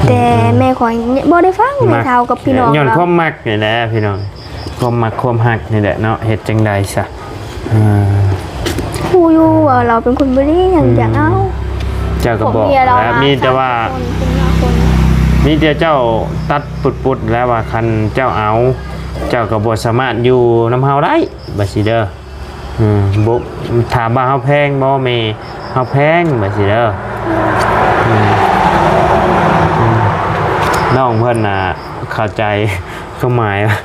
ແຕ່ແມ່ຂ້ອຍບໍ່ໄດ້ຟັງ ແມ່ເຖົ້າກັບພີ່ນ້ອງ ຍ້ອນຄວາມມັກນີ້ແຫຼະພີ່ນ້ອງ ຄວາມມັກຄວາມຮັກນີ້ແຫຼະເນາະ ເຮັດຈັ່ງໃດຊະ. ເອີ ຮູ້ຢູ່ວ່າລາວເປັນຄົນບໍ່ດີຫຍັງ ອືມ ຢາກເອົາ ເຈົ້າກໍບອກແລ້ວ ມີແຕ່ວ່າ ມີແຕ່ເຈົ້າຕັດປຸດໆແລ້ວວ່າ ຄັນເຈົ້າເອົາ ເຈົ້າກໍບໍ່ສາມາດຢູ່ນຳເຮົາໄດ້ ວ່າຊີ້ເດີ. ອືມ ບໍ່ ຖາມວ່າເຮົາແພງບໍ່ແມ່ ເຮົາແພງ ວ່າຊີ້ເດີ. ອືມ ອືມ ນ້ອງເພິ່ນນະເຂົ້າໃຈຄວາມໝາຍວ່າ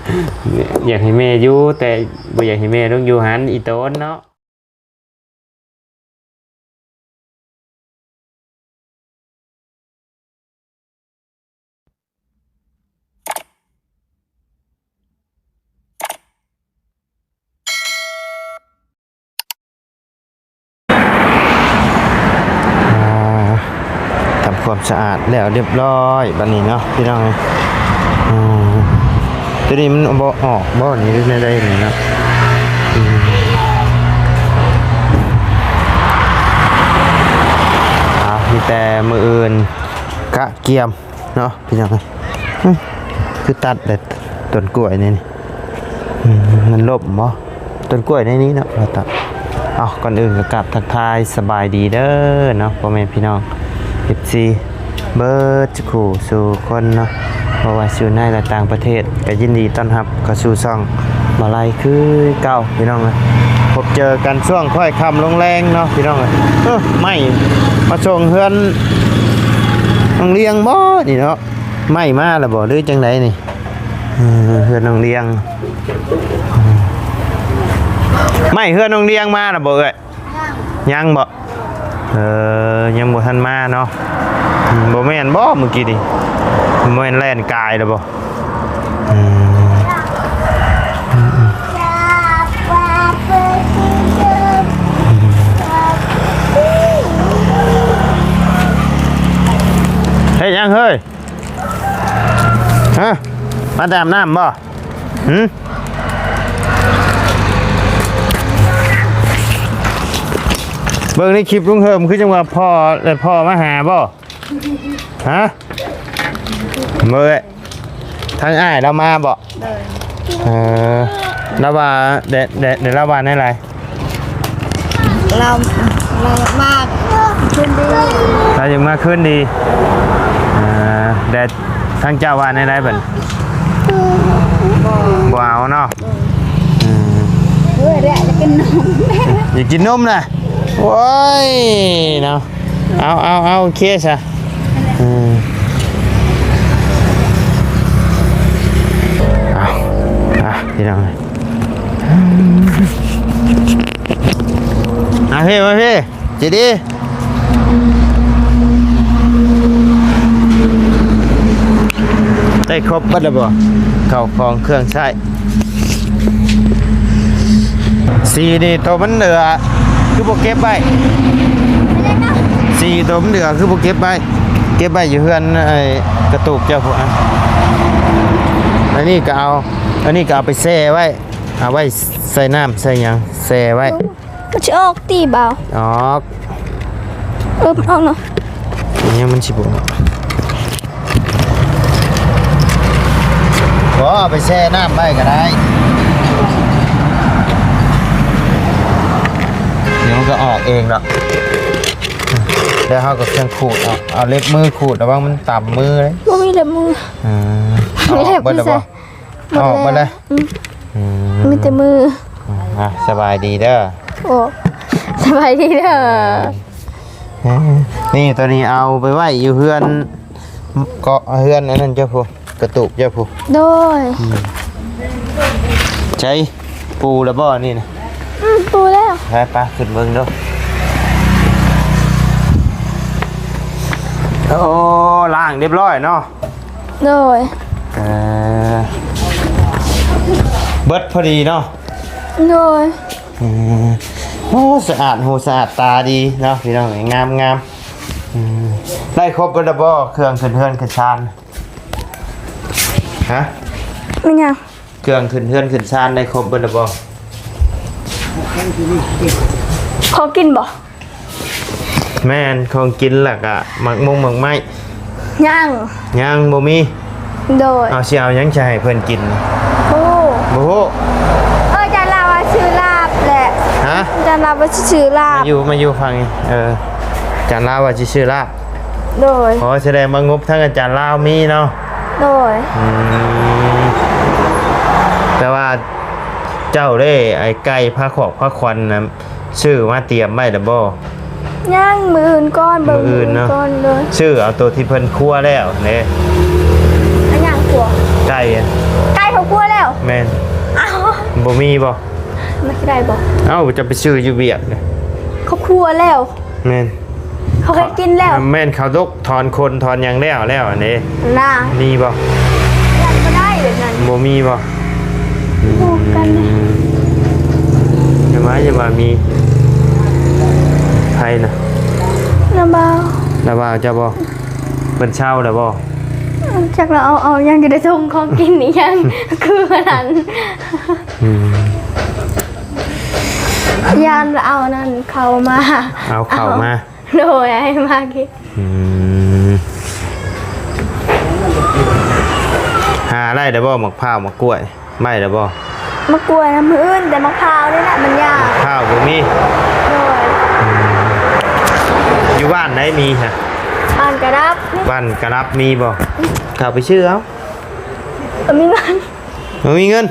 ຢາກໃຫ້ແມ່ຢູ່ ແຕ່ບໍ່ຢາກໃຫ້ແມ່ລົງຢູ່ຫັ້ນ ອີ່ຕົນເນາະ. ອ່າ ທຳຄວາມສະອາດແລ້ວຮຽບຮ້ອຍບາດນີ້ເນາະ ພີ່ນ້ອງເອີຍ. ອືມ ຕົວນີ້ມັນບໍ່ອອກບໍ່ນີ້ ຫຼືແນວໃດນີ້ເນາະ? ອືມ ອ່າ ມີແຕ່ມື້ອື່ນກະກຽມເນາະ ພີ່ນ້ອງເອີຍ. ອືມ ຄືຕັດແລ້ວຕົ້ນກ້ວຍນີ້ ອືມ ມັນລົ້ມບໍ່? ຕົ້ນກ້ວຍໃນນີ້ເນາະ ວ່າຕະ ເອົາ ກ່ອນອື່ນກໍກາບທັກທາຍສະບາຍດີເດີເນາະ ພໍ່ແມ່ພີ່ນ້ອງ ເອັຟຊີ ເບິດສູ່ຄູ່ສູ່ຄົນເນາະ ບໍ່ວ່າຊິຢູ່ໃນ ແລະ ຕ່າງປະເທດ ກໍຍິນດີຕ້ອນຮັບເຂົ້າສູ່ຊ່ອງບ່າວໄລຄືເກົ່າ ພີ່ນ້ອງເອີຍ. ພົບເຈີກັນຊ່ວງຄ່ອຍຄ່ຳລົງແລງເນາະ ພີ່ນ້ອງເອີຍ. ເອີ ໄມ້ມາສົ່ງເຮືອນນ້ອງລຽງບໍ່ນີ້ເນາະ? ໄມ້ມາແລ້ວບໍ່ ຫຼືຈັ່ງໃດນີ້? ເອີ ເຮືອນນ້ອງລຽງ ໄມ້ເຮືອນນ້ອງລຽງມາແລ້ວບໍ່ເອື້ອຍ? ຍັງ ຍັງບໍ່? ເອີ ຍັງບໍ່ທັນມາເນາະ. ອືມ ບໍ່ແມ່ນບໍ່ມື້ກີ້ນີ້? ບໍ່ແມ່ນແລ່ນກາຍແລ້ວບໍ່? ອືມ ອືມ ອືມ ເຮັດຫຍັງເຮີ້ຍ? ຮະ ມາແຕ່ອາບນ້ຳບໍ່? ຫື ເບິ່ງໃນຄລິບລຸງເຮີມ ຄືຈັ່ງວ່າພໍ່ ແລະ ພໍ່ມາຫາບໍ່? ຮະ ເບິ່ງ ທາງອ້າຍລາວມາບໍ່? ເອີ ລາວວ່າ ແດ ແດ ແດ ລາວວ່າແນວໃດ? ລາວ ລາວຢາກມາຄືນດີ ລາວຢາກມາຄືນດີ. ເອີ ແຕ່ທາງເຈົ້າວ່າແນວໃດບັດ? ບໍ່ ບໍ່ເອົາເນາະ. ເອີ ເອີ ຢາກກິນນົມ ຢາກກິນນົມນະ. ໂອ້ຍ ເນາະ ເອົາ ເອົາ ເອົາ ໂອເຄຊະ. ເອີ ເອົາ ອ່ະ ພີ່ນ້ອງເອີຍ ມາພີ່ ມາພີ່ ເຈດີ ໄດ້ຄົບເບິດແລ້ວບໍ່? ເຂົ້າຂອງເຄື່ອງໃຊ້ ສີນີ້ໂຕມັນເຫຼືອຄືບໍ່ເກັບໄວ້? ສີໂຕມັນເຫຼືອຄືບໍ່ເກັບໄວ້? ເກັບໄວ້ຢູ່ເຮືອນໄອ້ກະຕູກເຈົ້າພຸ້ນນະ. ອັນນີ້ກໍເອົາ ອັນນີ້ກໍເອົາໄປແຊ່ໄວ້ ເອົາໄວ້ໃສ່ນ້ຳໃສ່ຫຍັງແຊ່ໄວ້. ມັນຊິອອກຕິບ່າວ? ອອກ. ເອີ ມັນອອກເນາະ. ເອີ ມັນຊິບໍ່ອອກ. ບໍ່ ເອົາໄປແຊ່ນ້ຳໄວ້ກໍໄດ້. ດຽວມັນກໍອອກເອງດອກ. ແລ້ວເຮົາກໍເຄື່ອງຂູດເອົາ ເອົາເລັບມືຂູດ ລະວັງມັນຕຳມືເດ້. ບໍ່ມີເລັບມື. ອືມ ເອົາອອກເບິດແລ້ວບໍ່? ເລັບຢູ່ໃສ? ອອກມາແລ້ວ. ອືມ ອືມ ມີແຕ່ມື. ອືມ ອ່ະ ສະບາຍດີເດີ. ໂອ້ ສະບາຍດີເດີ. ເອີ ນີ້ ໂຕນີ້ເອົາໄປໄວ້ຢູ່ເຮືອນ ເກາະເຮືອນອັນນັ້ນເຈົ້າພຸ້ນ ກະຕູກເຈົ້າພຸ້ນ. ໂດຍ. ອືມ ໃສ ປູແລ້ວບໍ່ນີ້ນະ? ອືມ ປູແລ້ວ. ໄປ ໄປ ຂຶ້ນເບິ່ງດູ. ໂອ້ ລ້າງຮຽບຮ້ອຍເນາະ. ໂດຍ. ເອີ ເບິດພໍດີເນາະ. ໂດຍ. ອືມ ໂອ້ ສະອາດຫູສະອາດຕາດີເນາະ ພີ່ນ້ອງເອີຍ ງາມໆ. ອືມ ໄດ້ຄົບເບິດແລ້ວບໍ່ ເຄື່ອງຂຶ້ນເຮືອນຂຶ້ນຊານ? ຮະ ແມ່ນຫຍັງ? ເຄື່ອງຂຶ້ນເຮືອນຂຶ້ນຊານໄດ້ຄົບເບິດແລ້ວບໍ່? ຂອງກິນບໍ່? ແມ່ນ ຂອງກິນ ແລ້ວກະໝາກມົງໝາກໄມ້. ຍັງ. ຍັງບໍ່ມີ. ໂດຍ. ເອົາ ຊິເອົາຫຍັງຈະໃຫ້ເພິ່ນກິນ? ໂອ້ ບໍ່ຮູ້. ເອີ ອາຈານລາວວ່າຊື້ລາບແຫຼະ. ຮະ? ອາຈານລາວວ່າຊິຊື້ລາບ. ມາຢູ່ ມາຢູ່ຟັງນີ້. ເອີ ອາຈານລາວວ່າຊິຊື້ລາບ. ໂດຍ. ອໍ ສະແດງວ່າງົບທາງອາຈານລາວມີເນາະ. ໂດຍ. ອືມ ແຕ່ວ່າເຈົ້າເດ້ ໄອ້ໄກ່ພາຂອກພາຂວັນນະ ຊື້ມາຕຽມໄວ້ແລ້ວບໍ່? ຍັງ ມື້ອື່ນກ່ອນ ເບິ່ງມື້ອື່ນເນາະ ມື້ອື່ນກ່ອນເດີ. ຊື້ເອົາໂຕທີ່ເພິ່ນຄົວແລ້ວເດ້. ອັນຫຍັງຄົວ? ໄກ່. ໄກ່ເຂົາຄົວແລ້ວ? ແມ່ນ. ອ້າວ ບໍ່ມີບໍ່? ມັນຊິໄດ້ບໍ່? ເອົ້າ ຈະໄປຊື້ຢູ່ວຽກເດ້. ເຂົາຄົວແລ້ວ? ແມ່ນ. ເຂົາເຮັດກິນແລ້ວ? ແມ່ນ ເຂົາດົກ ຖອນຂົນຖອນຫຍັງແລ້ວ ແລ້ວອັນນີ້ນະ. ມີບໍ່? ຍັງບໍ່ໄດ້ແບບນັ້ນ. ບໍ່ມີບໍ່? ບໍ່ກັນເດ້. ຢ່າມາ ຢ່າມາມີ. ໃຜນະ? ນ້າບ່າວ. ນ້າບ່າວເຈົ້າບໍ່? ເພິ່ນເຊົາແລ້ວບໍ່? ຈັກລາວເອົາ ເອົາຫຍັງຢູ່ໃນຖົງ ຂອງກິນອີຫຍັງ ຄືອັນນັ້ນ. ອືມ ຢ້ານລາວເອົານັ້ນເຂົ້າມາ. ເອົາເຂົ້າມາ. ໂດຍ ໃຫ້ມາກິນ. ອືມ ຫາໄດ້ແລ້ວບໍ່ ໝາກພ້າວ ໝາກກ້ວຍ ໄດ້ແລ້ວບໍ່? ໝາກກ້ວຍນະ ມື້ອື່ນ ແຕ່ໝາກພ້າວນີ້ແຫຼະ ມັນຍາກ. ພ້າວບໍ່ມີ. ໂດຍ. ອືມ ຢູ່ບ້ານໃດມີຮະ? ບ້ານກະດັບ. ບ້ານກະດັບມີບໍ່? ເຂົ້າໄປຊື້ເອົາ. ບໍ່ມີເງິນ. ບໍ່ມີເງິນ.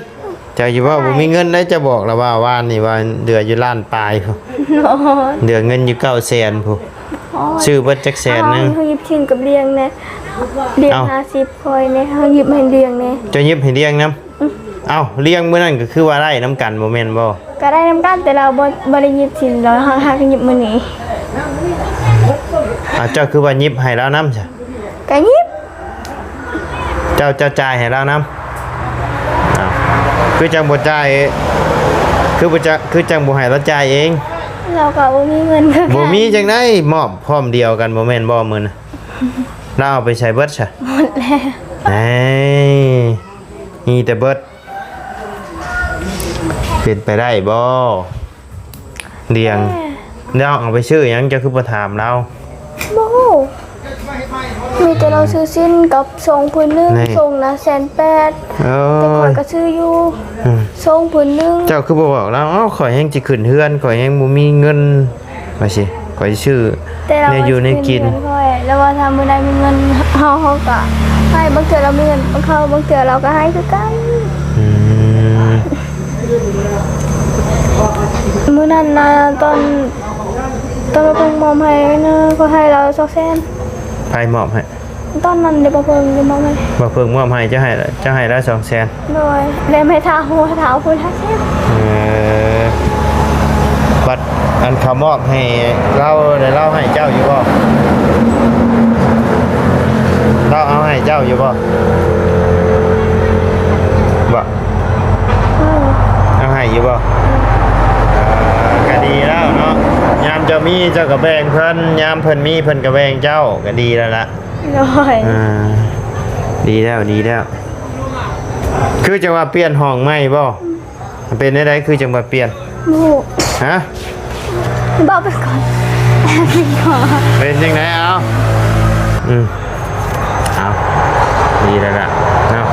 ເຈົ້າຢູ່ເວົ້າບໍ່ມີເງິນໄດ໋ ເຈົ້າບອກລະວ່າວານນີ້ວ່າເຫຼືອຢູ່ລ້ານປາຍພຸ້ນ. ໂອ້ຍ ເຫຼືອເງິນຢູ່ເກົ້າແສນພຸ້ນ. ໂອ້ຍ ຊື້ເບິດຈັກແສນໜຶ່ງ. ເຮົາ ເຮົາຢືມສິນກັບລ້ຽງແດ່ ລ້ຽງ ເອົ້າ ຫ້າສິບຂ້ອຍແດ່ ເຮົາຢືມໃຫ້ລ້ຽງແດ່. ເຈົ້າຢືມໃຫ້ລ້ຽງນຳ? ອືມ ເອົ້າ ລ້ຽງມື້ນັ້ນກໍຄືວ່າໄດ້ນຳກັນບໍ່ແມ່ນບໍ່? ກໍໄດ້ນຳກັນ ແຕ່ລາວບໍ່ ບໍ່ໄດ້ຢືມສິນ ລາວຫາກໍຢືມມື້ນີ້. ເອົ້າ ເຈົ້າຄືວ່າຢືມໃຫ້ລາວນຳຊະ? ກະຍິບ. ເຈົ້າ ເຈົ້າຈ່າຍໃຫ້ລາວນຳ. ອ້າວ ຄືຈັ່ງບໍ່ຈ່າຍ ຄືບໍ່ຈະ ຄືຈັ່ງບໍ່ໃຫ້ລາວຈ່າຍເອງ? ລາວກໍບໍ່ມີເງິນຄືກັນ. ບໍ່ມີຈັ່ງໃດ ມອບພ້ອມດຽວກັນບໍ່ແມ່ນບໍ່ມື້ນະ? ລາວເອົາໄປໃສເບິດຊະ? ໝົດແລ້ວ. ເອີຍ ມີແຕ່ເບິດ. ເປັນໄປໄດ້ບໍ່? ລ້ຽງ ເອີ ລາວເອົາໄປຊື້ຫຍັງ ເຈົ້າຄືບໍ່ຖາມລາວ? ບໍ່ຮູ້ ມີແຕ່ລາວຊື້ສິ້ນກັບສົ່ງຜືນໜຶ່ງ ນີ້ ສົ່ງນະແສນແປດ. ເອີ ແຕ່ຂ້ອຍກໍຊື້ຢູ່ ອືມ ສົ່ງຜືນໜຶ່ງ. ເຈົ້າຄືບໍ່ບອກລາວ? ເອົ້າ ຂ້ອຍແຮ່ງຊິຂຶ້ນເຮືອນ ຂ້ອຍແຮ່ງບໍ່ມີເງິນ ວ່າຊິ ຂ້ອຍຊິຊື້ແນວຢູ່ແນວກິນ. ແຕ່ລາວວ່າຊິຂຶ້ນເຮືອນຂ້ອຍ ລາວວ່າຖ້າມື້ໃດມີເງິນ ເຮົາ ເຮົາກໍໃຫ້. ບາງເທື່ອລາວມີເງິນ ບາງເຮົາ ບາງເທື່ອລາວກໍໃຫ້ຄືກັນ. ອືມ ມື້ນັ້ນນະ ຕອນ ຕອນວ່າເພິ່ນມອບໃຫ້ນະ ເຂົາໃຫ້ລາວສອງແສນ. ໃຜມອບໃຫ້? ຕອນນັ້ນເດ້ ບໍ່ເພິ່ງໄດ້ມອບໃຫ້. ບໍ່ເພິ່ງມອບໃຫ້ ເຈົ້າໃຫ້ ເຈົ້າໃຫ້ລາວສອງແສນ. ໂດຍ ແລ້ວແມ່ທ້າວ ຫົວທ້າວເພິ່ນຫ້າແສນ. ເອີ ບັດອັນເຂົາມອບໃຫ້ລາວ ແລ້ວລາວໃຫ້ເຈົ້າຢູ່ບໍ່? ລາວເອົາໃຫ້ເຈົ້າຢູ່ບໍ່? ບໍ່. ເອີ ເອົາໃຫ້ຢູ່ບໍ່? ເອີ ກໍດີແລ້ວເນາະ ຍາມເຈົ້າມີເຈົ້າກໍແບ່ງເພິ່ນ ຍາມເພິ່ນມີເພິ່ນກໍແບ່ງເຈົ້າ ກໍດີແລ້ວລະ. ໂດຍ ອ່າ ດີແລ້ວ ດີແລ້ວ. ຄືຈັ່ງວ່າປ່ຽນຫ້ອງໃໝ່ບໍ່? ເປັນແນວໃດຄືຈັ່ງວ່າປ່ຽນ? ບໍ່ຮູ້. ຮະ? ເວົ້າໄປກ່ອນ ເປັນຈັ່ງໃດ? ເອົາ ອືມ ເອົາ ດີແລ້ວລະເນາະ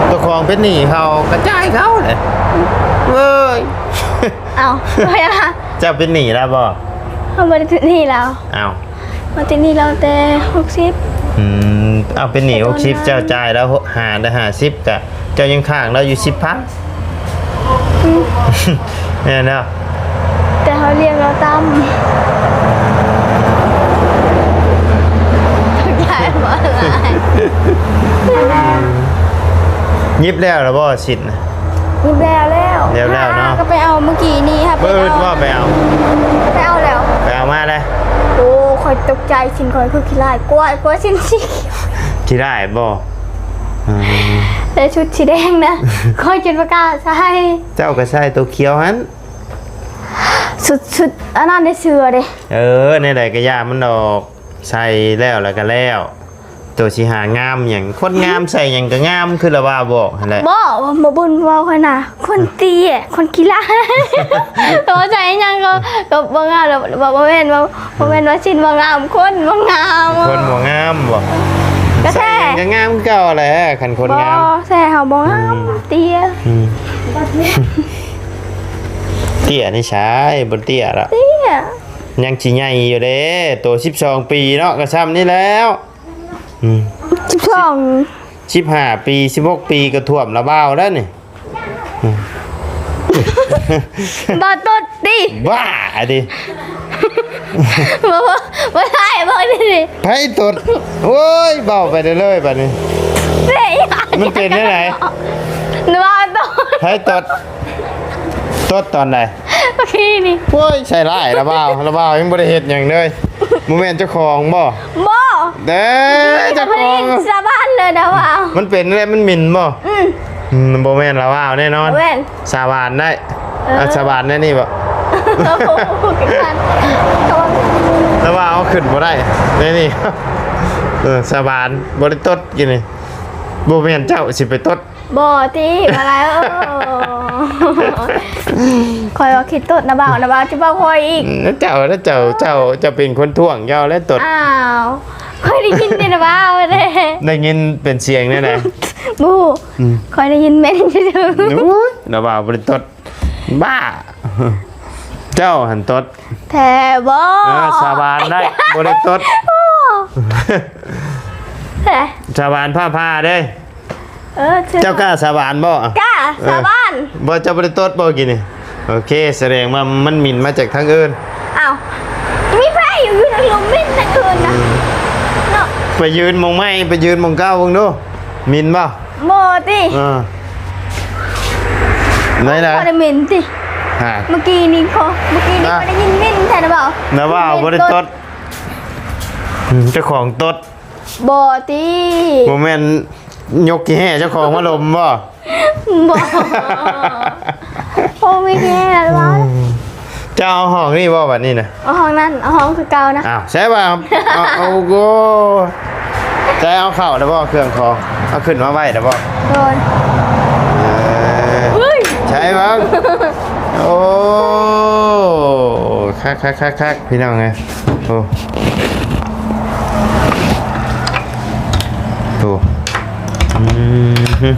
ເຈົ້າຂອງເປັນໜີ້ເຂົາກະຈ່າຍເຂົາແຫຼະເວີຍ. ເອົ້າ ເຈົ້າເປັນໜີ້ລາວບໍ່? ເຮົາບໍ່ໄດ້ຕິດໜີ້ລາວ. ເອົ້າ ມາຕິດໜີ້ລາວແຕ່ຫົກສິບ. ອືມ ເອົາ ເປັນໜີ້ຫົກສິບ ເຈົ້າຈ່າຍລາວຫ້າ ໄດ້ຫ້າສິບ ກະເຈົ້າຍັງຄ້າງລາວຢູ່ສິບພັນ. ອືມ ແມ່ນເນາະ ແຕ່ເຮົາລ້ຽງລາວຕ່ຳ. ເຈົ້າຈ່າຍບໍ່ຫຼາຍ. ຍິບແລ້ວລະບໍ່ ສິ້ນ? ຍິບແລ້ວແລ້ວ ແລ້ວແລ້ວເນາະ ຫາກໍໄປເອົາມື້ກີ້ນີ້ ຫາໄປເອົາ ມື້ອື່ນບໍ່ໄປເອົາ? ໄປເອົາແລ້ວ ໄປເອົາມາແລ້ວ. ໂອ້ ຂ້ອຍຕົກໃຈ ສິ້ນຂ້ອຍຄືຂີ້ລ້າຍ ກວ່າ ກວ່າສິ້ນສີຂຽວ. ຂີ້ລ້າຍບໍ່? ອືມ ແຕ່ຊຸດສີແດງນະ ຂ້ອຍຈົນບໍ່ກ້າໃສ່. ເຈົ້າກໍໃສ່ໂຕຂຽວຫັ້ນ ຊຸດ ຊຸດອັນນັ້ນໄດ້ ເສື້ອເດ້. ເອີ ແນວໃດກໍຢ່າມັນດອກ ໃສ່ແລ້ວ ແລ້ວກໍແລ້ວ. ໂຕຊິຫາງາມຫຍັງ? ຄົນງາມໃສ່ຫຍັງກໍງາມ ຄືລະວ່າບອກຫັ້ນແຫຼະ. ບໍ່ ບໍ່ບຸນເວົ້າຫັ້ນນະ ຄົນເຕ້ຍ ຄົນຂີ້ລ້ານ ໂຕໃສ່ຫຍັງກໍ ກໍບໍ່ງາມ. ບໍ່ ບໍ່ແມ່ນວ່າ ບໍ່ແມ່ນວ່າຊິນບໍ່ງາມ ຄົນບໍ່ງາມ. ຄົນບໍ່ງາມບໍ? ກໍແທ້ ໃສ່ຫຍັງກໍງາມຄືເກົ່າແຫຼະ ຄັນຄົນງາມ. ບໍ່ ແທ້ເຮົາບໍ່ງາມ ອືມ ເຕ້ຍ. ອືມ ເຕ້ຍນີ້ຊາຍ ບໍ່ເຕ້ຍລະ ເຕ້ຍ ຍັງຊິໃຫຍ່ຢູ່ເດ້ ໂຕສິບສອງປີເນາະ ກໍຊ່ຳນີ້ແລ້ວ. ອືມ ສິບສອງ ສິບຫ້າປີ ສິບຫົກປີກໍຖ້ວມລະບ່າວແລ້ວນີ້. ອືມ ບໍ່ຕົດຕິ ບ້າຕິ ບໍ່ ບໍ່ ບໍ່ໄດ້ ບໍ່ໄດ້ ໃຜຕົດ? ໂອ້ຍ ເວົ້າໄປເລີຍໆ ບາດນີ້ ເດ້ ມັນເປັນແນວໃດ? ນະບ່າວຕົດ ໃຜຕົດ? ຕົດຕອນໃດ? ໂອເຄນີ້ ໂອ້ຍ ໃສ່ຮ້າຍລະບ່າວ ລະບ່າວຍັງບໍ່ໄດ້ເຮັດຫຍັງເລີຍ. ບໍ່ແມ່ນເຈົ້າຂອງບໍ່? ບໍ່ ເດ້ ເຈົ້າຂອງ ສາບານເລີຍນະວ່າ ມັນເປັນແລ້ວ ມັນໝິ່ນບໍ່? ອືມ ອືມ ບໍ່ແມ່ນລະວ່າແນ່ນອນ ບໍ່ແມ່ນ ສາບານໄດ້. ເອີ ອ່ະ ສາບານແນວນີ້ບໍ່? ລະວ່າເອົາຂຶ້ນບໍ່ໄດ້ແນວນີ້. ເອີ ສາບານບໍ່ໄດ້ຕົດກິນນີ້ ບໍ່ແມ່ນເຈົ້າຊິໄປຕົດ. ບໍ່ຕິ ມາລາຍ ເອີ ຂ້ອຍວ່າຂີ້ຕົດນະບ່າວ ນະບ່າວຈະເວົ້າຂ້ອຍອີກ. ອືມ ເຈົ້າ ເຈົ້າ ເຈົ້າ ເຈົ້າເປັນຄົນທ້ວງເຈົ້າແຫຼະຕົດ. ອ້າວ ຂ້ອຍໄດ້ຍິນແຕ່ນະບ່າວເດ້ ໄດ້ຍິນເປັນສຽງແນວໃດ? ບໍ່ຮູ້ ອືມ ຂ້ອຍໄດ້ຍິນແມ່ນ. ໂອ້ຍ ນະບ່າວບໍ່ໄດ້ຕົດ ບ້າ ເຈົ້າຫັ້ນຕົດ. ແທ້ບໍ່? ເອີ ສາບານໄດ້ ບໍ່ໄດ້ຕົດ. ແທ້ ສາບານຟ້າຜ່າເດ້. ເອີ ເຈົ້າກ້າສາບານບໍ່? ກ້າ ເອີ ສາບານ. ບໍ່ ເຈົ້າບໍ່ໄດ້ຕົດບໍ່ກີ້ນີ້? ໂອເຄ ສະແດງວ່າມັນໝິ່ນມາຈາກທາງອື່ນ. ອ້າວ ມີໃຜຢູ່ ຢູ່ທາງລຸ່ມໝິ່ນທາງອື່ນນະ ອືມ ເນາະ. ໄປຢືນໝ່ອງໃໝ່ ໄປຢືນໝ່ອງເກົ່າເບິ່ງດູ ໝິ່ນບໍ່? ບໍ່ຕິ ເອີ ໄດ້ ບໍ່ໄດ້ໝິ່ນຕິ ຮະ ເມື່ອກີ້ນີ້ ເມື່ອກີ້ນີ້ ນະ ບໍ່ໄດ້ຍິນໝິ່ນແທ້ນະບໍ່? ນະວ່າບໍ່ໄດ້ຕົດ ອືມ ເຈົ້າຂອງຕົດ. ບໍ່ຕິ ບໍ່ແມ່ນຍົກຂີ້ແຮ່ເຈົ້າຂອງມາລົມບໍ່? ບໍ່ ບໍ່ມີແຮ່ລະ. ອືມ ເຈົ້າເອົາຫ້ອງນີ້ບໍ່ບັດນີ້ນະ? ເອົາຫ້ອງນັ້ນ ເອົາຫ້ອງຄືເກົ່ານະ. ອ້າວ ໃຊ່ວ່າ ເອົາ ເອົາ ໂອ້ ໃຊ່ເອົາເຂົ້າແລ້ວບໍ່ ເຄື່ອງຂອງ ເອົາຂຶ້ນມາໄວ້ແລ້ວບໍ່? ໂດຍ ເອີ ເຮີ້ຍ ໃຊ່ເບິ່ງ ໂອ້ ຄັກໆໆໆ ພີ່ນ້ອງເອີຍ ໂອ້ ໂອ້ ອືມ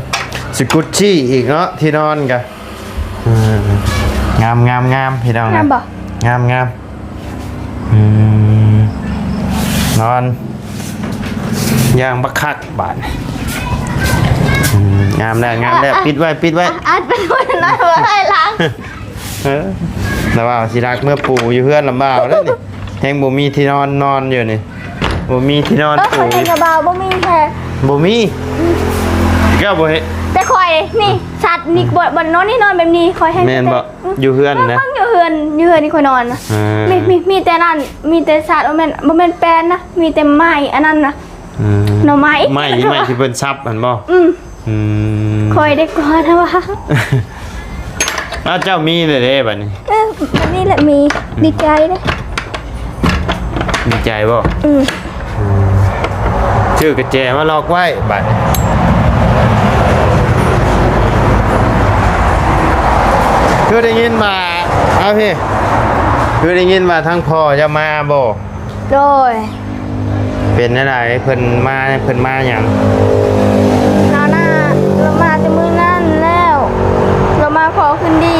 ສະກຸດຊີອີກເນາະ ທີ່ນອນກະ ເອີ ງາມໆໆ ພີ່ນ້ອງ ງາມບໍ່? ງາມໆ ອືມ ນອນຢ່າງບັກຄັກບາດ ອືມ ງາມແລ້ວ ງາມແລ້ວ ປິດໄວ້ ປິດໄວ້ ອັດໄປໂດນແລ້ວ ບໍ່ໄດ້ລ້າງ. ເອີ ລະວ່າຊິລັກເມືອປູຢູ່ເຮືອນລຳບ່າວແລ້ວນີ້ ແຮງບໍ່ມີທີ່ນອນ ນອນຢູ່ນີ້ ບໍ່ມີທີ່ນອນ ເອີ ປູ ລະບ່າວບໍ່ມີແທ້ ບໍ່ມີ ອືມ ແກ້ວບໍ່ເຫັນ ແຕ່ຂ້ອຍນີ້ ອືມ ສັດນີ້ ອືມ ບ່ອນ ບ່ອນນອນນີ້ນອນແບບນີ້ ຂ້ອຍແຮງ ແມ່ນບໍ່? ອືມ ຢູ່ເຮືອນນະ ເບິ່ງ ເບິ່ງຢູ່ເຮືອນ ຢູ່ເຮືອນນີ້ຂ້ອຍນອນນະ ເອີ ມີ ມີ ມີແຕ່ນັ້ນ ມີແຕ່ສັດ ບໍ່ແມ່ນ ບໍ່ແມ່ນແປນນະ ມີແຕ່ໄມ້ອັນນັ້ນນະ ອືມ ໜໍ່ໄມ້ ໄມ້ ໄມ້ທີ່ເພິ່ນສັບຫັ້ນບໍ່? ອືມ ອືມ ຂ້ອຍໄດ້ກ່ອນນະວ່າ ອ້າວ ເຈົ້າມີແລ້ວເດ້ບັດນີ້ ເອີ ບັດນີ້ແຫຼະມີ ອືມ ດີໃຈເດ້ ດີໃຈບໍ່? ອືມ ອືມ ຊື້ກະແຈມາລັອກໄວ້ບັດນີ້ ຄືໄດ້ຍິນວ່າ ເອົາພີ່ ຄືໄດ້ຍິນວ່າທາງພໍ່ເຈົ້າມາບໍ່? ໂດຍ ເປັນແນວໃດ? ເພິ່ນມາ ເພິ່ນມາຫຍັງ? ລາວນະ ລາວມາແຕ່ມື້ນັ້ນແລ້ວ ລາວມາຂໍຄືນດີ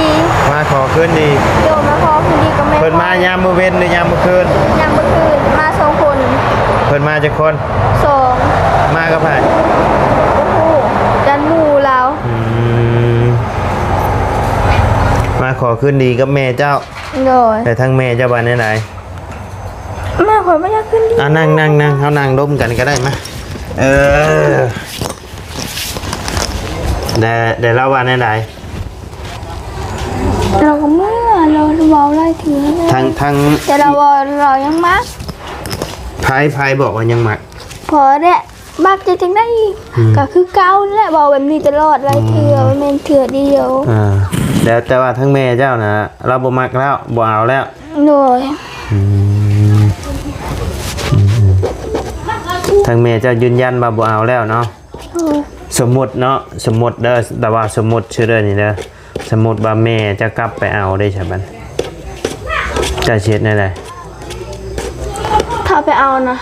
ມາຂໍຄືນດີ ໂດຍ ມາຂໍຄືນດີກັບແມ່ ເພິ່ນມາຍາມມື້ເວັນ ຫຼື ຍາມມື້ຄືນ? ຍາມມື້ຄືນ ມາສອງຄົນ ເພິ່ນມາຈັກຄົນ? ສອງ ມາກັບໃຜ? ບໍ່ຮູ້ ຢ້ານໝູ່ລາວ ອືມ ມາຂໍຄືນດີກັບແມ່ເຈົ້າ ໂດຍ ແລ້ວທາງແມ່ເຈົ້າວ່າແນວໃດ? ມາ ຂ້ອຍບໍ່ຢາກຂຶ້ນ ອ່ະ ນັ່ງ ນັ່ງ ນັ່ງ ເຮົານັ່ງລົມກັນກໍໄດ້ ມາ ເອີ ແຕ່ ແຕ່ລາວວ່າແນວໃດ? ລາວກໍເມື່ອ ລາວເວົ້າຫຼາຍເທື່ອແລ້ວ ທັງ ທັງ ແຕ່ລາວວ່າລາວຍັງມັກ ໃຜ ໃຜບອກວ່າຍັງມັກ? ພໍແຫຼະ ມັກຈະຈັ່ງໃດອີກ ອືມ ກໍຄືເກົ່າແຫຼະ ເວົ້າແບບນີ້ຕະຫຼອດ ຫຼາຍເທື່ອ ອືມ ບໍ່ແມ່ນເທື່ອດຽວ ອ່າ ແຕ່ ແຕ່ວ່າທາງແມ່ເຈົ້ານະ ລາວບໍ່ມັກແລ້ວ ບໍ່ເອົາແລ້ວ ໂດຍ ອືມ ອືມ ທາງແມ່ເຈົ້າຢືນຢັນວ່າບໍ່ເອົາແລ້ວເນາະ? ໂດຍ. ສົມມຸດເນາະ, ສົມມຸດເດີ, ແຕ່ວ່າສົມມຸດຊື່ເດີນີ້ເດີ, ສົມມຸດວ່າແມ່ເຈົ້າກັບໄປເອົາເດ້ຊະບັດ, ເຈົ້າຊິເຮັດແນວໃດ? ຖ້າໄປເອົານະ?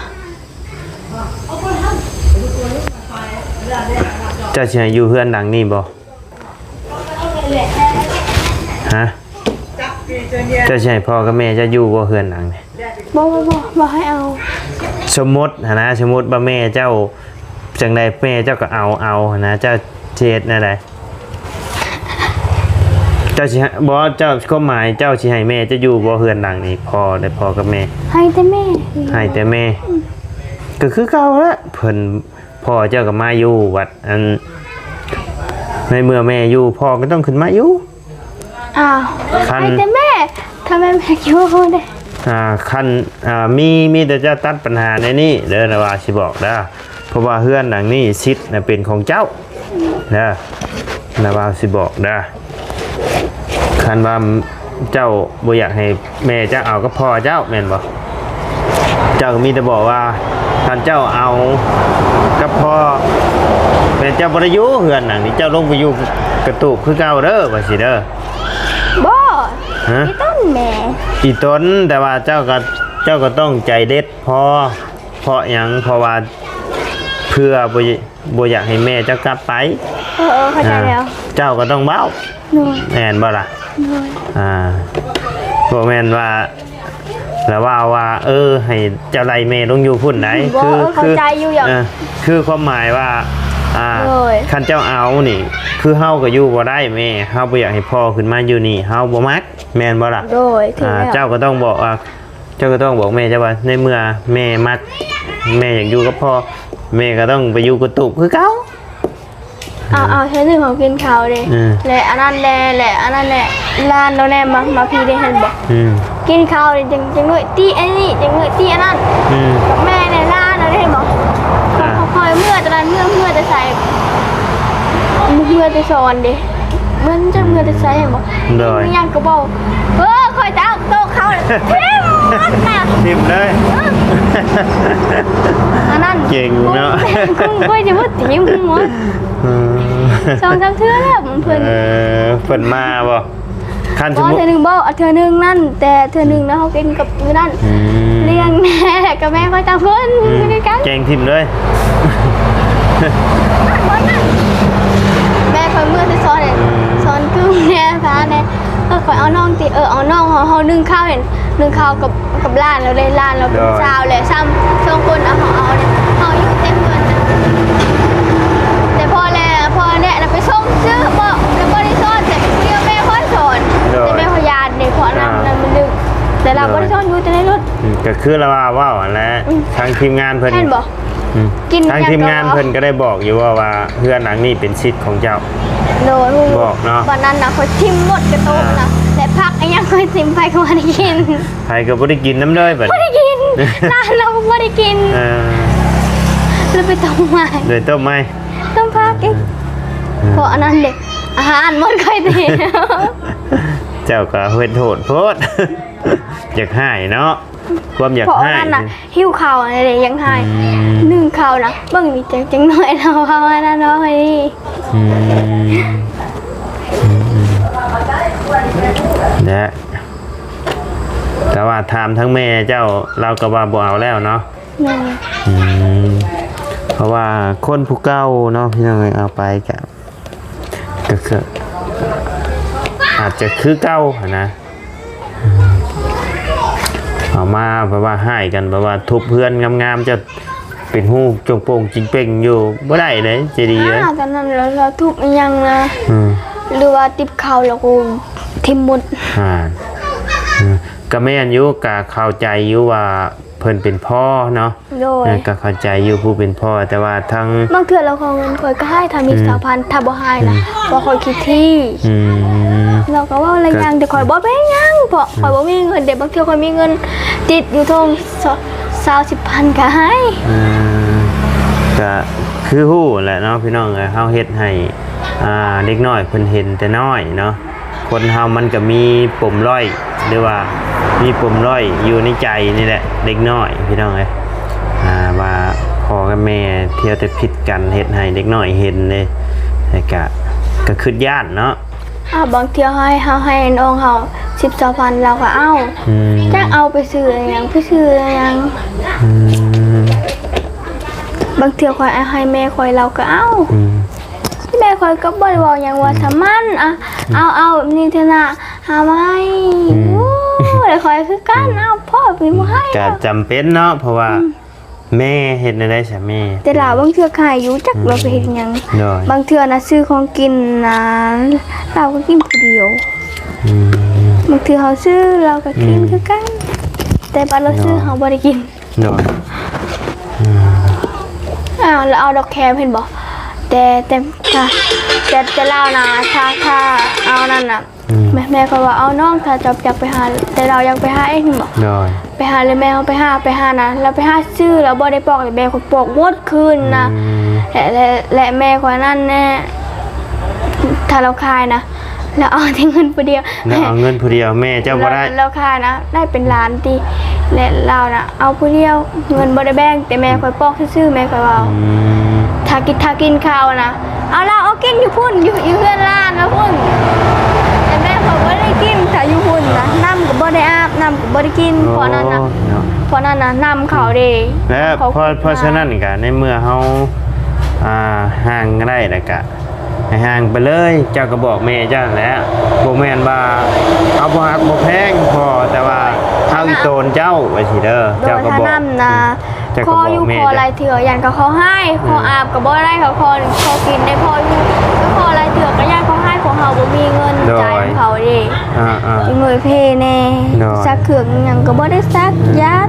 ເຈົ້າຊິໃຫ້ຢູ່ເຮືອນຫຼັງນີ້ບໍ່? ຮະ? ເຈົ້າຊິໃຫ້ພໍ່ກັບແມ່ເຈົ້າຢູ່ບໍ່ເຮືອນຫຼັງນີ້? ບໍ່ ບໍ່ ບໍ່ ບໍ່ໃຫ້ເອົາ. ສົມມຸດຫັ້ນນະ, ສົມມຸດວ່າແມ່ເຈົ້າຈັ່ງໃດ ແມ່ເຈົ້າກໍເອົາ ເອົາຫັ້ນນະ, ເຈົ້າຊິເຮັດແນວໃດ? ເຈົ້າຊິໃຫ້ ບໍ່ ເຈົ້າ ຄວາມໝາຍເຈົ້າຊິໃຫ້ແມ່ເຈົ້າຢູ່ບໍ່ເຮືອນຫຼັງນີ້? ພໍ່ ແລະ ພໍ່ກັບແມ່ ໃຫ້ແຕ່ແມ່ ໃຫ້ແຕ່ແມ່. ອືມ ກໍຄືເກົ່າລະ ເພິ່ນ ພໍ່ເຈົ້າກໍມາຢູ່ ບັດອັນ ໃນເມື່ອແມ່ຢູ່ ພໍ່ກໍຕ້ອງຂຶ້ນມາຢູ່. ອ້າວ ຄັນ ໃຫ້ແຕ່ແມ່ ຖ້າແມ່ ແມ່ຢູ່ເດ້. ອ່າ ຄັນ ອ່າ ມີ ມີແຕ່ເຈົ້າຕັດບັນຫາໃນນີ້ເດີ ນາວາຊິບອກເດີ, ເພາະວ່າເຮືອນຫຼັງນີ້ສິດນະເປັນຂອງເຈົ້າເດີ, ນາວາຊິບອກເດີ. ຄັນວ່າເຈົ້າບໍ່ຢາກໃຫ້ແມ່ເຈົ້າເອົາກັບພໍ່ເຈົ້າແມ່ນບໍ່? ເຈົ້າກໍມີແຕ່ບອກວ່າ ຄັນເຈົ້າເອົາກັບພໍ່ ແມ່ນເຈົ້າບໍ່ໄດ້ຢູ່ເຮືອນຫຼັງນີ້, ເຈົ້າລົງໄປຢູ່ກະຕູບຄືເກົ່າເດີ ວ່າຊີ້ເດີ. ບໍ່ ຮະ? ອີຕົນແມ່ ອີຕົນ, ແຕ່ວ່າເຈົ້າກໍ ເຈົ້າກໍຕ້ອງໃຈເດັດພໍ. ເພາະຫຍັງ? ເພາະວ່າເພື່ອບໍ່ ບໍ່ຢາກໃຫ້ແມ່ເຈົ້າກັບໄປ. ເອີ ເອີ ເຂົ້າໃຈແລ້ວ. ອ່າ ເຈົ້າກໍຕ້ອງເວົ້າ. ໂດຍ. ແມ່ນບໍ່ລະ? ໂດຍ. ອ່າ ບໍ່ແມ່ນວ່າລະເວົ້າວ່າ ເອີ ໃຫ້ເຈົ້າໄລ່ແມ່ລົງຢູ່ພຸ້ນໃດ. ບໍ່ ຄື ເອີ ເຂົ້າໃຈຢູ່ດອກ. ເອີ ຄືຄວາມໝາຍວ່າ ອ່າ ໂດຍ ຄັນເຈົ້າເອົານີ້ ຄືເຮົາກໍຢູ່ບໍ່ໄດ້ແມ່, ເຮົາບໍ່ຢາກໃຫ້ພໍ່ຂຶ້ນມາຢູ່ນີ້, ເຮົາບໍ່ມັກ ແມ່ນບໍ່ລະ? ໂດຍ ຖືກແລ້ວ. ອ່າ ເຈົ້າກໍຕ້ອງບອກວ່າ ເຈົ້າກໍຕ້ອງບອກແມ່ເຈົ້າວ່າ ໃນເມື່ອແມ່ມັກ ແມ່ຢາກຢູ່ກັບພໍ່ ແມ່ກໍຕ້ອງໄປຢູ່ກະຕູບຄືເກົ່າ. ເອົາ ເອົາ ເທື່ອໜຶ່ງເຮົາກິນເຂົ້າເດ້ ເອີ ແລະ ອັນນັ້ນແຫຼະ ແລະ ອັນນັ້ນແຫຼະ ຫຼານເຮົາແຫຼະ ມາ ມາພີ້ເດ້ ເຫັນບໍ່? ອືມ ກິນເຂົ້ານີ້ ຈັ່ງ ຈັ່ງໜ້ອຍຕິອັນນີ້ ຈັ່ງໜ້ອຍຕິອັນນັ້ນ ອືມ ກັບແມ່ແຫຼະ ຫຼານເຮົາເດ້ ເຫັນບໍ່? ອ່າ ຄ່ອຍໆ ເມືອແຕ່ລະ ເມືອ ເມືອແຕ່ໃສ? ເມືອແຕ່ສອນເດ້ ເມືອ ຈັກເມືອແຕ່ໃສ ເຫັນບໍ່? ໂດຍ ມີຫຍັງກໍເວົ້າ ເອີ ຂ້ອຍຈະເອົາໂຕະເຂົາ ຖິ້ມໝົດນະ ຖິ້ມເລີຍ ເອີ ອັນນັ້ນ ເກັ່ງເນາະ ຄົງ ຄົງຂ້ອຍຈະບໍ່ຖິ້ມໝົດ ເອີ ສອງສາມເທື່ອແລ້ວເພິ່ນ ເອີ ເພິ່ນມາບໍ່? ຄັນສົມມຸດ ບໍ່ ເທື່ອໜຶ່ງບໍ່ ເທື່ອໜຶ່ງນັ້ນ ແຕ່ເທື່ອໜຶ່ງນະ ເຮົາກິນກັບມື້ນັ້ນ ອືມ ລ້ຽງແນ່ ກັບແມ່ຂ້ອຍສາມຄົນ ອືມ ຢູ່ນຳກັນ ແກງຖິ້ມເລີຍ ແມ່ຂ້ອຍເມືອແຕ່ສອນແນ່ ອືມ ສອນກຶ່ງແນ່ ພາແນ່ ເອີ ຂ້ອຍເອົານ້ອງຕິ ເອີ ເອົານ້ອງເຮົາ ເຮົາໜຶ້ງເຂົ້າເຫັນ ໜຶ້ງເຂົ້າກັບ ກັບຫຼານເຮົາເດ້ ຫຼານເຮົາເປັນ ໂດຍ ຊາວແຫຼະ ຊ້ຳສອງຄົນ ເອົາ ເຮົາເອົາເດ້ ເຮົາຢູ່ເຕັມເຮືອນນະ ແຕ່ພໍ່ແລະ ພໍ່ແນະນະໄປສົ່ງຊື້ ບໍ່ ແຕ່ບໍ່ໄດ້ສອນ ແຕ່ເປັນຜູ້ດຽວແມ່ຂ້ອຍສອນ ໂດຍ ແຕ່ແມ່ຂ້ອຍຢ້ານເດ້ ເພາະນັ້ນ ອ່າ ນັ້ນມັນດຶກ ແຕ່ລາວ ໂດຍ ບໍ່ໄດ້ສອນ ຢູ່ແຕ່ໃນລົດ ອືມ ກໍຄືລາວວ່າເວົ້າຫັ້ນແຫຼະ ອືມ ທາງທີມງານເພິ່ນ ແມ່ນບໍ່? ອືມ ທາງທີມງານເພິ່ນກໍໄດ້ບອກຢູ່ວ່າ ວ່າເຮືອນຫຼັງນີ້ເປັນສິດຂອງເຈົ້າ ໂດຍ ຮູ້ ບອກເນາະ ບັດນັ້ນນະ ຂ້ອຍຖິ້ມໝົດກະໂຕະນະ ອ່າ ແລະ ຜັກອີ່ຫຍັງຂ້ອຍຖິ້ມໄປກໍບໍ່ໄດ້ກິນ ໃຜກໍບໍ່ໄດ້ກິນນຳເລີຍບັດນີ້ ບໍ່ໄດ້ກິນ ຫຼານເຮົາບໍ່ໄດ້ກິນ ເອີ ເລີຍໄປຕົ້ມໃໝ່ ເລີຍຕົ້ມໃໝ່ ຕົ້ມຜັກອີກ ເອີ ເພາະອັນນັ້ນເດ້ ອາຫານໝົດຂ້ອຍຕິ ເຈົ້າກໍເຮັດໂຫດໂພດ ຢາກຮ້າຍເນາະ ຄວາມຢາກຮ້າຍ ເພາະວ່ານັ້ນນະ ຫິວເຂົ້າຫັ້ນເດ້ ຢາກຮ້າຍ ອືມ ໜຶ້ງເຂົ້ານະ ເບິ່ງນີ້ ຈັ່ງ ຈັ່ງໜ້ອຍເນາະ ເວົ້າອັນນັ້ນເນາະ ເຮີ້ຍ ອືມ ອືມ ແລະ ແຕ່ວ່າຖາມທາງແມ່ເຈົ້າ ລາວກໍວ່າບໍ່ເອົາແລ້ວເນາະ ໂດຍ ອືມ ເພາະວ່າຄົນຜູ້ເກົ່າເນາະ ພີ່ນ້ອງເອີຍ ເອົາໄປກະ ກໍຄື ອາດຈະຄືເກົ່າຫັ້ນນະ ເອົາມາແບບວ່າຮ້າຍກັນ ແບບວ່າທຸບເຮືອນງາມໆ ຈະເປັນຮູຈົງໂປ່ງຈິງເປ່ງຢູ່ ບໍ່ໄດ້ເດ້ ເຈດີເອີຍ ຕອນນັ້ນລາວ ລາວທຸບອີ່ຫຍັງນະ ອືມ ຫຼືວ່າຕິບເຂົ້າແລ້ວກໍຖິ້ມໝົດ ອ່າ ອືມ ກໍແມ່ນຢູ່ ກໍເຂົ້າໃຈຢູ່ວ່າເພິ່ນເປັນພໍ່ເນາະ ໂດຍ ເອີ ກໍເຂົ້າໃຈຢູ່ຜູ້ເປັນພໍ່ ແຕ່ວ່າທາງ ບາງເທື່ອລາວຂໍເງິນຂ້ອຍກໍໃຫ້ ຖ້າມີ ອືມ ຊາວພັນ ຖ້າບໍ່ໃຫ້ນະ ອືມ ວ່າຂ້ອຍຂີ້ຖີ່ ອືມ ລາວກໍເວົ້າຫຼາຍຢ່າງ ກໍ ແຕ່ຂ້ອຍບໍ່ເປັນຫຍັງ ເພາະ ອືມ ຂ້ອຍບໍ່ມີເງິນ ແຕ່ບາງເທື່ອຂ້ອຍມີເງິນຕິດຢູ່ຖົງ ຊາວ ສິບພັນກໍໃຫ້ ອືມ ກໍຄືຮູ້ແຫຼະເນາະ ພີ່ນ້ອງເອີຍ ເຮົາເຮັດໃຫ້ ອ່າ ເດັກນ້ອຍເພິ່ນເຫັນແຕ່ນ້ອຍເນາະ ຄົນເຮົາມັນກໍມີປົມດ້ອຍ ຫຼືວ່າມີປົມດ້ອຍຢູ່ໃນໃຈນີ້ແຫຼະ ເດັກນ້ອຍ ພີ່ນ້ອງເອີຍ ອ່າ ວ່າ ພໍ່ກັບແມ່ທ່ຽວແຕ່ຜິດກັນ ເຮັດໃຫ້ເດັກນ້ອຍເຫັນເດ້ ແລ້ວກະ ກະຄຶດຢ້ານເນາະ. ອ້າວ ບາງເທື່ອເຮົາໃຫ້ ເຮົາໃຫ້ນ້ອງເຮົາສິບຊາວພັນ ລາວກໍເອົາ. ອືມ ຈັກເອົາໄປຊື້ອີ່ຫຍັງ ໄປຊື້ອີ່ຫຍັງ. ອືມ ບາງເທື່ອຂ້ອຍເອົາໃຫ້ແມ່ຂ້ອຍ ລາວກໍເອົາ. ອືມ ແມ່ຂ້ອຍກໍບໍ່ໄດ້ເວົ້າຫຍັງວ່າ ອືມ ສະມັນ ອ່ະ ອືມ ເອົາ ເອົາແບບນີ້ເທື່ອໜ້າຫາໃໝ່. ອືມ ໂອ້ ແລ້ວຂ້ອຍຄືກັນ ອືມ ເອົາ ພໍ່ເພິ່ນບໍ່ໃຫ້ ກໍຈຳເປັນເນາະ ເພາະວ່າ ອືມ ແມ່ເຮັດແນວໃດຊະແມ່? ແຕ່ລາວບາງເທື່ອຂາຍຢູ່ ຈັກ ອືມ ລາວໄປເຮັດຫຍັງ. ໂດຍ ບາງເທື່ອນະ ຊື້ຂອງກິນນະ ລາວກໍກິນຜູ້ດຽວ. ອືມ ບາງເທື່ອເຮົາຊື້ ລາວກໍກິນ ອືມ ຄືກັນ ແຕ່ບາດລາວຊື້ ໂດຍ ເຮົາບໍ່ໄດ້ກິນ. ໂດຍ ອືມ ອ້າວ ລາວເອົາດອກແຄມ ເຫັນບໍ່? ແຕ່ ແຕ່ ແຕ່ ແຕ່ ແຕ່ລາວນະ ຖ້າ ຖ້າເອົານັ້ນນະ ອືມ ແມ່ ແມ່ຂ້ອຍວ່າ ເອົານ້ອງ ຖ້າເຈົ້າຢາກໄປຫາ ແຕ່ລາວຢາກໄປຫາເອງ ເຫັນບໍ່? ໂດຍ ໄປຫາເລີຍແມ່ ເຮົາໄປຫາ ໄປຫານະ ລາວໄປຫາຊື້ ລາວບໍ່ໄດ້ປອກເລີຍ ແມ່ຂ້ອຍປອກໝົດຄືນນະ. ອືມ ແລະ ແລະ ແລະ ແມ່ຂ້ອຍນັ້ນແນ່ ຖ້າລາວຂາຍນະ ລາວເອົາແຕ່ເງິນຜູ້ດຽວ ລາວເອົາເງິນຜູ້ດຽວ ແມ່ເຈົ້າບໍ່ໄດ້. ລາວ ລາວຂາຍນະ ໄດ້ເປັນລ້ານຕິ ແລະ ລາວນະ ເອົາຜູ້ດຽວ ເງິນບໍ່ໄດ້ແບ່ງ ແຕ່ແມ່ຂ້ອຍປອກຊື່ໆ ແມ່ຂ້ອຍເວົ້າ. ອືມ ຖ້າກິນ ຖ້າກິນເຂົ້ານະ ເອົາ ລາວເອົາກິນຢູ່ພຸ້ນ ຢູ່ ຢູ່ເຮືອນຫຼານລາວພຸ້ນ ແຕ່ແມ່ຂ້ອຍບໍ່ໄດ້ກິນ ຖ້າຢູ່ພຸ້ນນະ ນ້ຳກໍບໍ່ໄດ້ອາບ ນ້ຳກໍບໍ່ໄດ້ກິນ. ໂອ້ ເພາະນັ້ນນະ ເນາະ ເພາະນັ້ນນະ ນ້ຳເຂົາເດ້ ແລະ ເຂົາ ເພາະ ເພາະສະນັ້ນກະ ໃນເມື່ອເຮົາ ອ່າ ຫ່າງກັນໄດ້ ແລ້ວກະ ໃຫ້ຫ່າງໄປເລີຍ ເຈົ້າກໍບອກແມ່ເຈົ້າຫັ້ນແຫຼະ. ບໍ່ແມ່ນວ່າເຮົາບໍ່ຮັກບໍ່ແພງພໍ່ ແຕ່ວ່າເຮົາອີ່ຕົນເຈົ້າ ວ່າຊີ້ເດີ. ໂດຍ ເຈົ້າກໍບອກ ຖ້ານ້ຳນະ ເຈົ້າກໍບອກແມ່ ຂໍຢູ່ຂໍຫຼາຍເທື່ອ ຢ້ານເຂົາຂໍຮ້າຍ ອືມ ຂໍອາບກໍບໍ່ໄດ້ ເຂົາຂໍ ຂໍກິນໄດ້ພໍຢູ່ ກໍຂໍຫຼາຍເທື່ອກໍຢ້ານເຂົາຮ້າຍ ພວກເຮົາບໍ່ມີເງິນ ໂດຍ ຈ່າຍໃຫ້ເຂົາເດ້. ອ່າໆ ຊິເມີຍເພແນ່ ໂດຍ ຊັກເຄື່ອງຫຍັງກໍບໍ່ໄດ້ຊັກ ຢ້ານ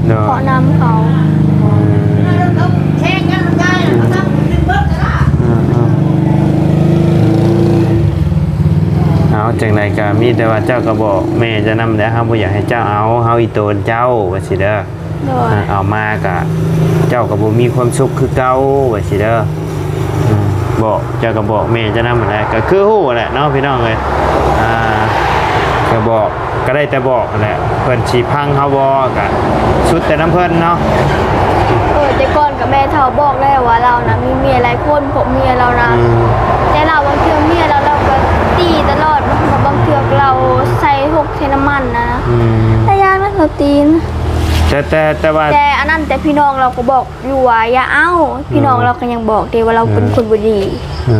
ໂດຍ ເພາະນ້ຳເຂົາ. ເອົາ ຈັ່ງໃດກໍມີແຕ່ວ່າເຈົ້າກໍບອກແມ່ເຈົ້ານຳແຫຼະ ເຮົາບໍ່ຢາກໃຫ້ເຈົ້າເອົາ ເຮົາອີ່ໂຕນເຈົ້າ ວ່າຊີ້ເດີ. ໂດຍ ເອົາມາກະເຈົ້າກໍບໍ່ມີຄວາມສຸກຄືເກົ່າ ວ່າຊີ້ເດີ. ອືມ ບອກ ເຈົ້າກໍບອກແມ່ເຈົ້ານຳຫັ້ນແຫຼະ ກໍຄືຮູ້ແຫຼະເນາະ ພີ່ນ້ອງເອີຍ. ອ່າ ກໍບອກ ກໍໄດ້ແຕ່ບອກຫັ້ນແຫຼະ ເພິ່ນຊິຟັງເຮົາບໍ່ ກໍສຸດແຕ່ນຳເພິ່ນເນາະ. ເອີ ແຕ່ກ່ອນກໍແມ່ເຖົ້າບອກແລ້ວວ່າລາວນະມີເມຍຫຼາຍຄົນ ພວກເມຍລາວນະ. ອືມ ແຕ່ລາວບາງເທື່ອເມຍລາວ ລາວກໍຕີຕະຫຼອດ ບາງເທື່ອລາວໃສ່ຫົກໃສ່ນ້ຳມັນນະ. ອືມ ຫຼາຍຢ່າງນະ ລາວຕີນະ. ແຕ່ ແຕ່ ແຕ່ວ່າ ແຕ່ອັນນັ້ນ ແຕ່ພີ່ນ້ອງລາວກໍບອກຢູ່ວ່າຢ່າເອົາ ພີ່ນ້ອງ ອືມ ລາວກໍຍັງບອກເດ້ວ່າລາວເປັນ ອືມ ຄົນບໍ່ດີ. ອື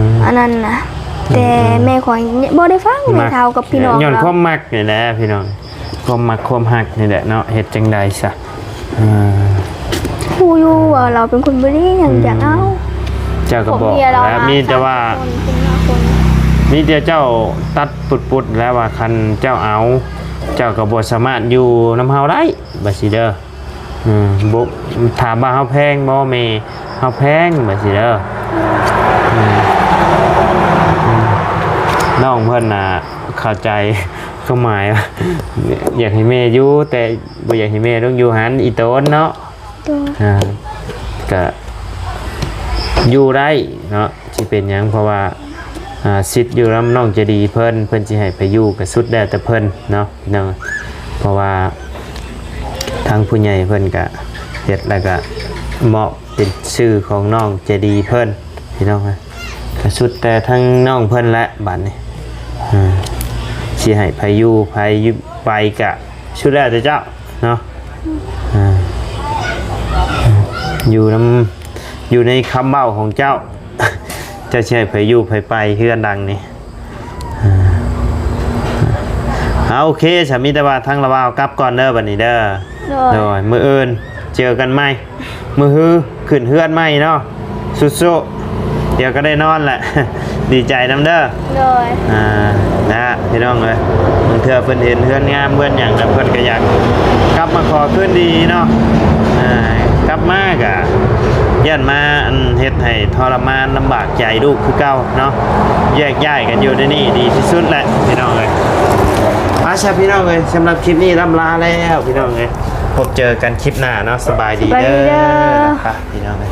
ມ ອັນນັ້ນນະ ອືມ ແຕ່ແມ່ຂ້ອຍບໍ່ໄດ້ຟັງ ແມ່ເຖົ້າກັບພີ່ນ້ອງ ຍ້ອນຄວາມມັກນີ້ແຫຼະພີ່ນ້ອງ ຄວາມມັກຄວາມຮັກນີ້ແຫຼະເນາະ ເຮັດຈັ່ງໃດຊະ. ອ່າ ຮູ້ຢູ່ວ່າລາວເປັນຄົນບໍ່ດີ ຍັງ ອືມ ຢາກເອົາ. ເຈົ້າກໍບອກແລ້ວ ມີແຕ່ວ່າ ມີແຕ່ເຈົ້າຕັດປຸດໆ ແລ້ວວ່າຄັນເຈົ້າເອົາ ເຈົ້າກໍບໍ່ສາມາດຢູ່ນຳເຮົາໄດ້ ວ່າຊີ້ເດີ. ອືມ ບໍ່ ຖາມວ່າເຮົາແພງບໍ່ແມ່ ເຮົາແພງ ວ່າຊີ້ເດີ. ອືມ ອືມ ນ້ອງເພິ່ນນະເຂົ້າໃຈຄວາມໝາຍວ່າ ຢາກໃຫ້ແມ່ຢູ່ ແຕ່ບໍ່ຢາກໃຫ້ແມ່ລົງຢູ່ຫັ້ນ ອີ່ໂຕນເນາະ. ໂດຍ ອ່າ ກະຢູ່ໄດ້ເນາະ ຊິເປັນຫຍັງ ເພາະວ່າ ອ່າ ສິດຢູ່ນຳນ້ອງໃຈດີເພິ່ນ ເພິ່ນຊິໃຫ້ໃຜຢູ່ກໍສຸດແລ້ວແຕ່ເພິ່ນເນາະ ພີ່ນ້ອງ. ເພາະວ່າທາງຜູ້ໃຫຍ່ເພິ່ນກະເຮັດ ແລ້ວກະມອບເປັນຊື່ຂອງນ້ອງໃຈດີເພິ່ນ ພີ່ນ້ອງ. ກໍສຸດແຕ່ທາງນ້ອງເພິ່ນແຫຼະບາດນີ້ ອ່າ ຊິໃຫ້ໃຜຢູ່ໃຜໄປກະສຸດແລ້ວແຕ່ເຈົ້າເນາະ. ອ່າ ຢູ່ນຳ ຢູ່ໃນຄຳເວົ້າຂອງເຈົ້າ ເຈົ້າຊິໃຫ້ໃຜຢູ່ໃຜໄປເຮືອນຫຼັງນີ້. ອ່າ ເອົາ ໂອເຄ ສາ ມີແຕ່ວ່າທາງລາວາວກັບກ່ອນເດີ ບັດນີ້ເດີ. ໂດຍ ໂດຍ ມື້ອື່ນເຈີກັນໃໝ່ ມື້ຮືຂຶ້ນເຮືອນໃໝ່ເນາະ. ສູ້ໆ ດຽວກໍໄດ້ນອນແຫຼະ ດີໃຈນຳເດີ. ໂດຍ ອ່າ ນະ ພີ່ນ້ອງເອີຍ ບາງເທື່ອເພິ່ນເຫັນເຮືອນງາມເຮືອນຫຍັງ ແລ້ວເພິ່ນກໍຢາກກັບມາຂໍຄືນດີເນາະ. ອ່າ ກັບມາກໍຢ້ານມາ ອັນ ເຮັດໃຫ້ທໍລະມານລຳບາກໃຈລູກຄືເກົ່າເນາະ. ແຍກຍ້າຍກັນຢູ່ໃນນີ້ດີທີ່ສຸດແຫຼະ ພີ່ນ້ອງເອີຍ. ມາຊະ ພີ່ນ້ອງເອີຍ ສຳລັບຄລິບນີ້ລ່ຳລາແລ້ວ ພີ່ນ້ອງເອີຍ ພົບເຈີກັນຄລິບໜ້າເນາະ. ສະບາຍດີເດີ ສະບາຍດີເດີ ພີ່ນ້ອງເອີຍ.